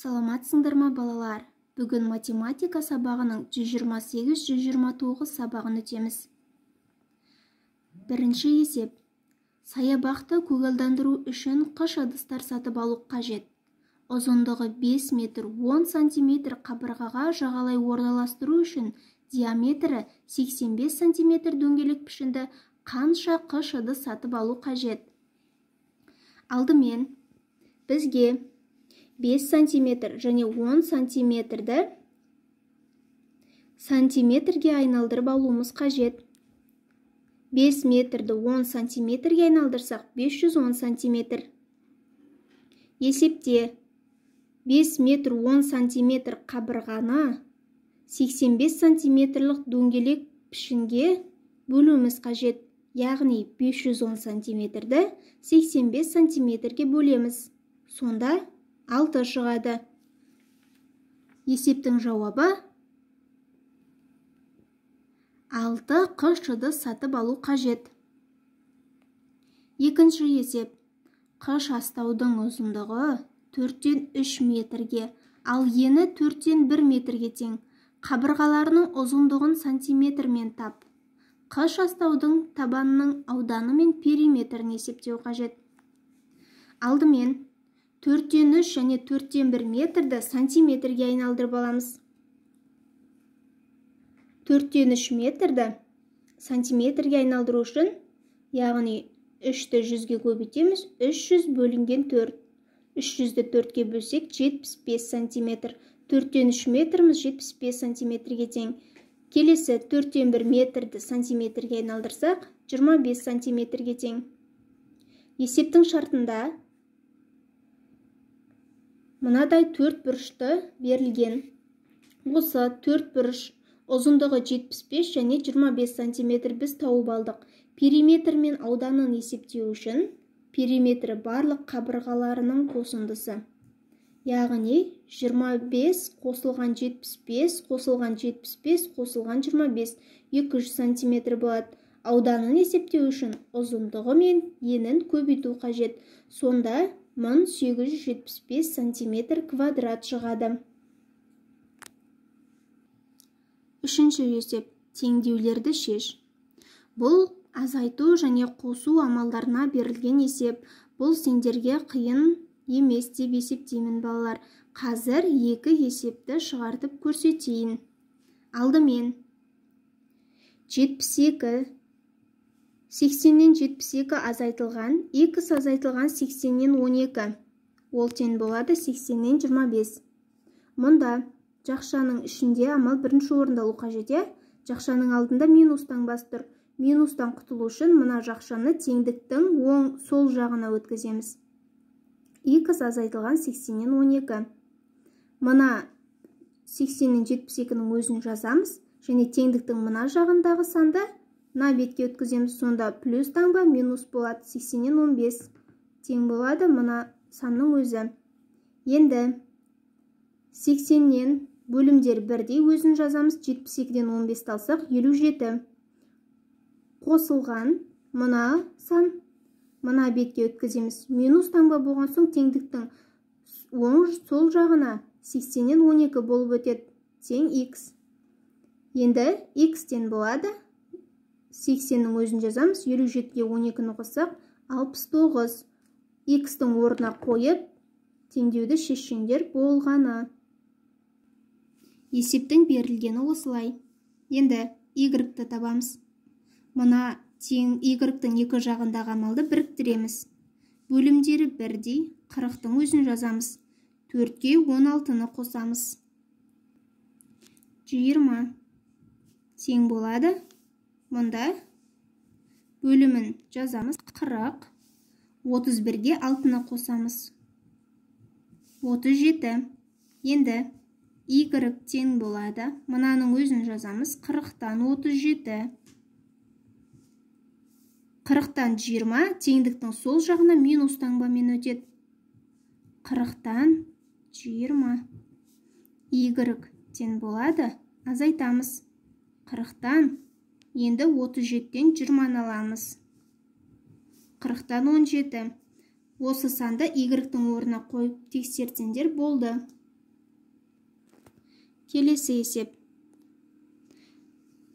Саламатсыңдар ма, балалар? Бүгін математика сабағының 128-129 сабағын өтеміз. Бірінші есеп. Саябақты көгалдандыру үшін қыш ыдыстар сатып алу қажет. Ұзындығы 5 метр 10 сантиметр қабырғаға жағалай орналастыру үшін диаметрі 85 сантиметр дөңгелек пішінді қанша қыш ыдыс сатып алу қажет? Алдымен бізге 5 сантиметр және 10 сантиметрді сантиметрге айналдырып алуымыз қажет. 5 метрді 10 сантиметрге айналдырсақ, 510 сантиметр. Есепте 5 метр 10 сантиметр қабырғаны 85 сантиметрлік дөңгелек пішінге бөлуіміз қажет. Яғни 510 сантиметрді 85 сантиметрге бөлеміз. Сонда 6 шығады. Есептің жауабы 6 қыш ыдыс сатып алу қажет. Екінші есеп. Қыш астаудың ұзындығы 4-3 метрге, ал ені 4-1 метрге тең. Қабырғаларының ұзындығын сантиметрмен тап. Қыш астаудың табанының ауданы мен периметрін есептеу қажет. Алдымен 4-3 және 4-1 метрді сантиметрге айналдырып аламыз. 4-3 метрді сантиметрге айналдыру үшін, яғни 3-ті 100-ге көбейтеміз, 300 бөлінген 4. 300-ді 4-ке бөлсек 75 сантиметр. 4-3 метріміз 75 сантиметрге тең. Келесі 4-1 метрді сантиметрге айналдырсақ, 25 сантиметрге тең. Есептің шартында мынадай 4 бұрышты берілген. Осы 4 бұрыш ұзындығы 75 және 25 сантиметр біз тауып алдық. Периметр мен ауданын есептеу үшін периметрі барлық қабырғаларының қосындысы. Яғни 25 қосылған 75 қосылған 75 қосылған 25 200 сантиметр болады. Ауданын есептеу үшін ұзындығы мен енін көбейту қажет. Сонда 1875 сантиметр квадрат шығады. Үшінші есеп. Теңдеулерді шеш. Бұл азайту және қосу амалдарына берілген есеп. Бұл сендерге қиын емес деп есептеймін, балалар. Қазір екі есепті шығартып көрсетейін. Алдымен 72 80-нен 72 азайтылған, x азайтылған 80-нен 12. Ол тең болады 80-нен 25. Мұнда жақшаның ішінде амал бірінші орындалу қажет. Жақшаның алдында минус таңбасы тұр. Минустан құтылу үшін мына жақшаны теңдіктің оң сол жағына өткіземіз. X азайтылған 80-нен 12. Мына 80-нен 72-нің өзін жазамыз және теңдіктің мына жағындағы санды мына бетке өткіземіз. Сонда плюс таңба минус болады. 80-нен 15 тең болады мына санның өзі. Енді 80-нен бөлімдер бірдей, өзін жазамыз. 72-ден 15 алсақ 57. Қосылған мына сан мына бетке өткіземіз. Минус таңба болған соң теңдіктің оң сол жағына 80-нен 12 болып өтеді. Тең x. Енді x тең болады. 80-нің өзін жазамыз. 57-ге 12-ні қоссақ 69. X-тің орнына қойып теңдеуді шешсеңдер болғаны. Есептің берілгені осылай. Енді y-ті табамыз. Мына тең y-тің екі жағындағы амалды біріктіреміз. Бөлімдері бірдей, 40-тың өзін жазамыз. 4-ке 16-ны қосамыз. 20 тең болады. Мұнда бөлімін жазамыз. 40. 31-ге 6-ны қосамыз. 37. Енді y тең болады. Мынаның өзін жазамыз. 40-тан 37. 40-тан 20 теңдіктің сол жағына минус таңбамен өтеді. 40-тан 20. Y тең болады. Азайтамыз. 40-тан енді 37-тен 20-ны аламыз. 40-тан 17. Осы санды y-тің орнына қойып тексерсеңдер болды. Келесі есеп.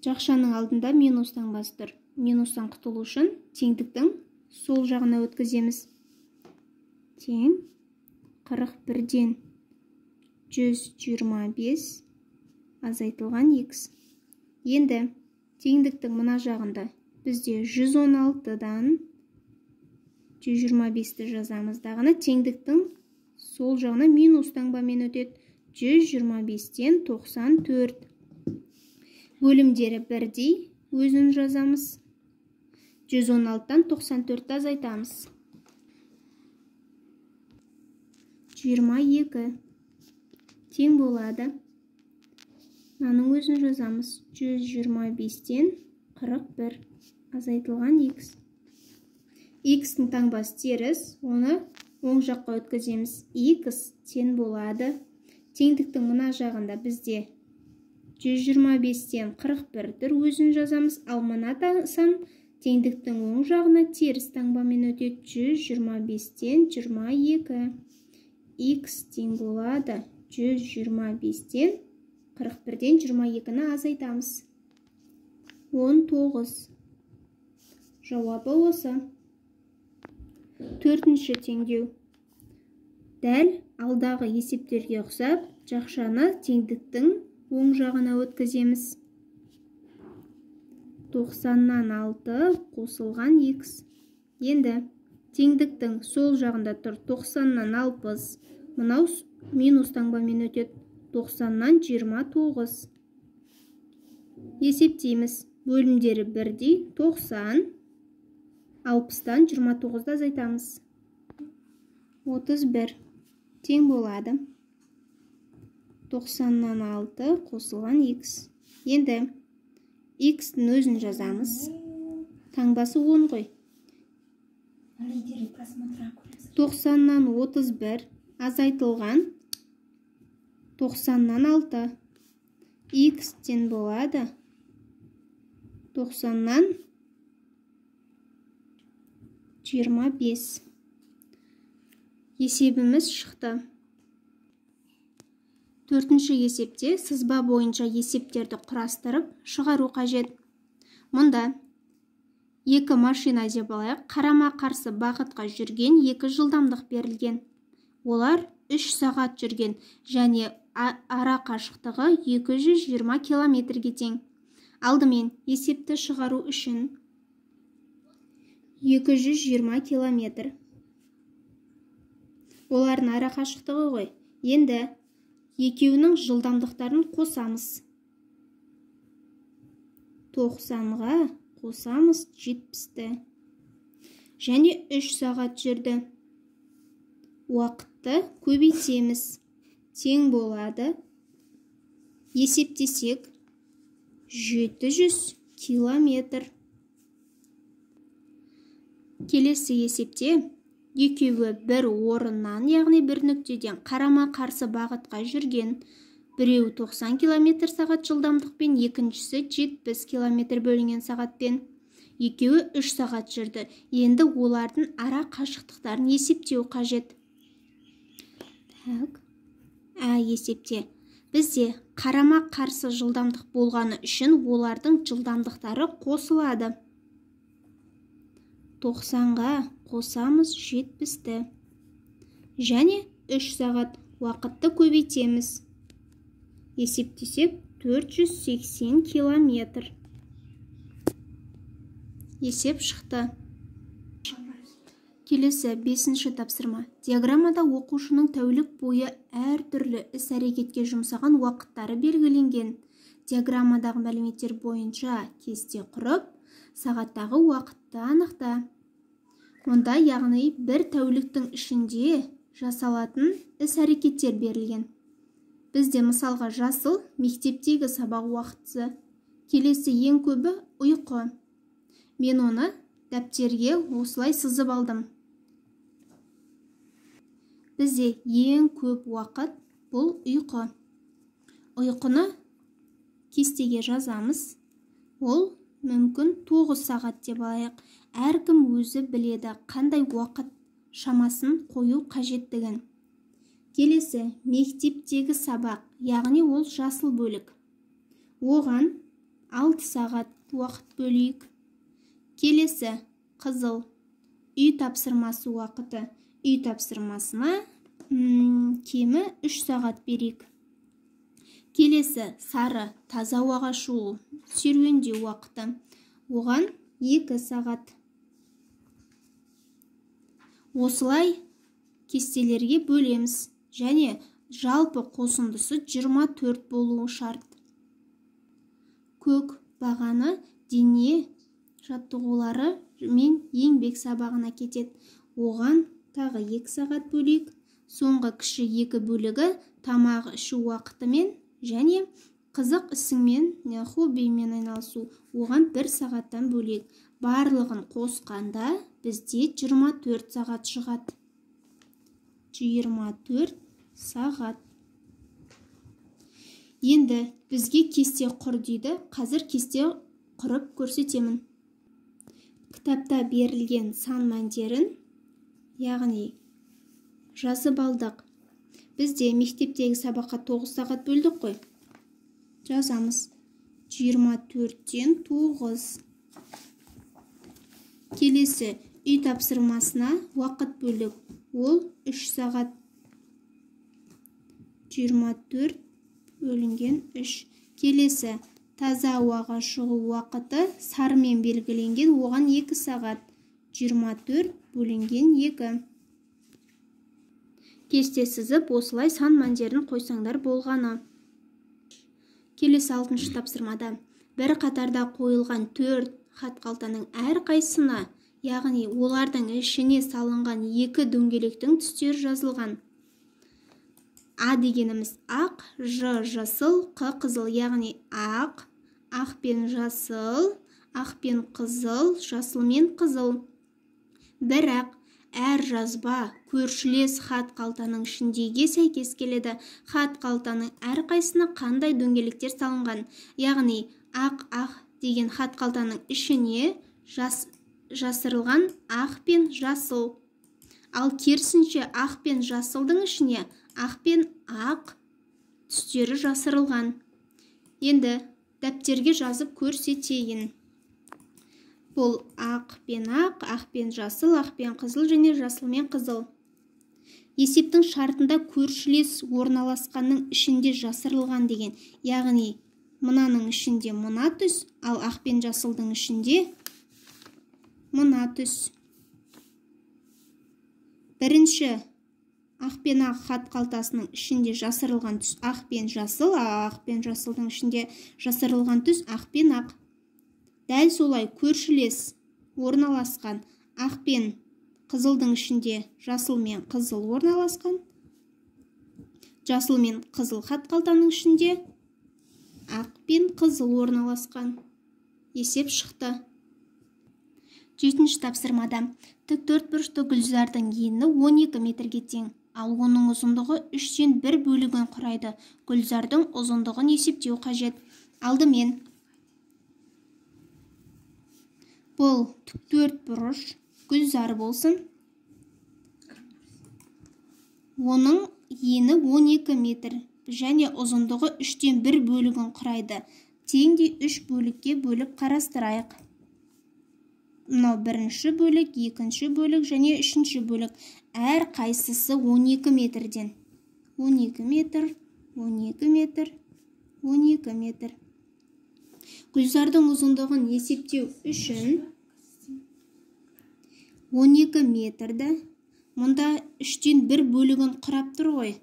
Жақшаның алдында минус таңбасы тұр. Минустан құтылу үшін теңдіктің сол жағына өткіземіз. Тең 41-ден 125 азайтылған х. Енді теңдіктің мына жағында бізде 116-дан 125-ті жазамыз. Дағыны теңдіктің сол жағына минус таңбамен өтеді. 125-тен 94. Бөлімдері бірдей, өзін жазамыз. 116-тан 94-ті азайтамыз. 22 тең болады. Мынаның өзін жазамыз. 125-тен 41 азайтылған х. Х-тің таңбасы теріс, оны оң жаққа өткіземіз. Х тең болады. Теңдіктің мына жағында бізде 125-тен 41 тұр, өзін жазамыз. Ал мына сан теңдіктің оң жағына теріс таңбамен өтеді. 125-тен 22. Х тең болады. 125-тен 41-ден 22-ні азайтамыз. 19. Жауабы осы. Төртінші теңдеу. Дәл алдағы есептерге ұқсап, жақшаны теңдіктің оң жағына өткіземіз. 90-нан 6 қосылған х. Енді теңдіктің сол жағында тұр 90-нан 60. Мынау минус таңбамен өтеді. 90-нан 29. Есептейміз. Бөлімдері бірдей 90. 60-тан 29-ды азайтамыз. 31 тең болады. 90-нан 6 қосылған х. Енді х-тің өзін жазамыз. Таңбасы 10 ғой. 90-нан 31 азайтылған 90-нан 6. Х тең болады. 90-нан 25. Есебіміз шықты. Төртінші есепте сызба бойынша есептерді құрастырып шығару қажет. Мұнда екі машина деп алайық, қарама-қарсы бағытқа жүрген екі жылдамдық берілген. Олар 3 сағат жүрген және ара қашықтығы 220 километрге тең. Алдымен есепті шығару үшін 220 километр. Олардың ара қашықтығы ғой. Енді екеуінің жылдамдықтарын қосамыз. 90-ға қосамыз 70-ті. Және 3 сағат жүрді. Уақытты көбейтеміз. Тең болады. Есептесек 700 километр. Келесі есепте екеуі бір орыннан, яғни бір нүктеден қарама-қарсы бағытқа жүрген. Біреуі 90 км сағат жылдамдықпен, екіншісі 70 км бөлінген сағатпен. Екеуі 3 сағат жүрді. Енді олардың ара қашықтықтарын есептеу қажет. Так. Есепте бізде қарама-қарсы жылдамдық болғаны үшін олардың жылдамдықтары қосылады. 90-ға қосамыз 70-ті. Және 3 сағат уақытты көбейтеміз. Есептесек 480 километр. Есеп шықты. Келесі 5-ші тапсырма. Диаграммада оқушының тәулік бойы әртүрлі іс-әрекетке жұмсаған уақыттары белгіленген. Диаграммадағы мәліметтер бойынша кесте құрып, сағаттағы уақытты анықта. Онда яғни бір тәуліктің ішінде жасалатын іс-әрекеттер берілген. Бізде мысалға жасыл мектептегі сабақ уақыты, келесі ең көбі ұйқы. Мен оны дәптерге осылай сызып алдым. Бізде ең көп уақыт бұл ұйқы. Ұйқыны кестеге жазамыз. Ол мүмкін 9 сағат деп алайық. Әркім өзі біледі қандай уақыт шамасын қою қажеттігін. Келесі мектептегі сабақ, яғни ол жасыл бөлік. Оған 6 сағат уақыт бөлейік. Келесі қызыл үй тапсырмасы уақыты. Үй тапсырмасына кемі 3 сағат берейік. Келесі сары таза ауаға шығу, серуендеу уақыты. Оған 2 сағат. Осылай кестелерге бөлеміз және жалпы қосындысы 24 болуы шарт. Көк бағаны дене жаттығулары мен еңбек сабағына кетеді. Оған тағы 2 сағат бөлейік. Соңғы кіші 2 бөлігі тамақ ішу уақытымен және қызық ісіңмен, хоббимен айналысу. Оған 1 сағаттан бөлейік. Барлығын қосқанда бізде 24 сағат шығады. 24 сағат. Енді бізге кесте құр дейді. Қазір кесте құрып көрсетемін. Кітапта берілген сан мәндерін, яғни жазып алдық. Бізде мектептегі сабаққа 9 сағат бөлдік қой. Жазамыз. 24-тен 9. Келесі үй тапсырмасына уақыт бөлдік. Ол 3 сағат. 24 бөлінген 3. Келесі таза ауаға шығу уақыты сарымен белгіленген, оған 2 сағат. 24 бөлінген 2. Кесте сызып, осылай сан мәндерін қойсаңдар болғаны. Келесі 6-шы тапсырмада бір қатарда қойылған 4 хат қалтаның әрқайсысына, яғни олардың ішіне салынған 2 дөңгелектің түстері жазылған. А дегеніміз ақ, Ж жасыл, Қ қызыл, яғни ақ, ақ пен жасыл, ақ пен қызыл, жасыл мен қызыл. Бірақ әр жазба көршілес хат қалтаның ішіндегіге сәйкес келеді. Хат қалтаның әрқайсысына қандай дөңгелектер салынған? Яғни ақ-ақ деген хат қалтаның ішіне жасырылған ақ пен жасыл. Ал керісінше ақ пен жасылдың ішіне ақ пен ақ түстері жасырылған. Енді дәптерге жазып көрсетейін. Бұл ақ пен ақ, ақ пен жасыл, ақ пен қызыл және жасыл мен қызыл. Есептің шартында көршілес орналасқанның ішінде жасырылған деген, яғни мынаның ішінде мына түс, ал ақ пен жасылдың ішінде мына түс. Бірінші ақ пен ақ хат қалтасының ішінде жасырылған түс ақ пен жасыл, ал ақ пен жасылдың ішінде жасырылған түс ақ пен ақ. Дәл солай көршілес орналасқан ақ пен қызылдың ішінде жасыл мен қызыл орналасқан. Жасыл мен қызыл хат қалтаның ішінде ақ пен қызыл орналасқан. Есеп шықты. 7-ші тапсырмада тік төртбұрышты гүлзардың ені 12 метрге тең, ал оның ұзындығы 1/3 бөлігін құрайды. Гүлзардың ұзындығын есептеу қажет. Алдымен бұл тік төртбұрыш гүлзар болсын. Оның ені 12 метр және ұзындығы 1/3 бөлігін құрайды. Теңдей 3 бөлікке бөліп қарастырайық. Мынау бірінші бөлік, екінші бөлік және үшінші бөлік. Әр қайсысы 12 метрден. 12 метр, 12 метр, 12 метр. Гүлзардың ұзындығын есептеу үшін 12 метрді, мұнда 1/3 бөлігін құрап тұр ғой.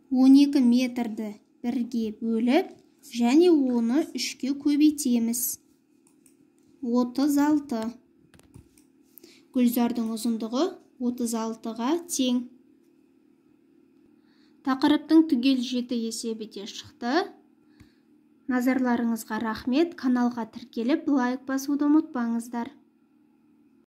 12 метрді бірге бөліп, және оны 3-ке көбейтеміз. 36. Гүлзардың ұзындығы 36-ға тең. Тақырыптың түгел 7 есебі де шықты. Назарларыңызға рахмет. Каналға тіркеліп, лайк басуды ұмытпаңыздар.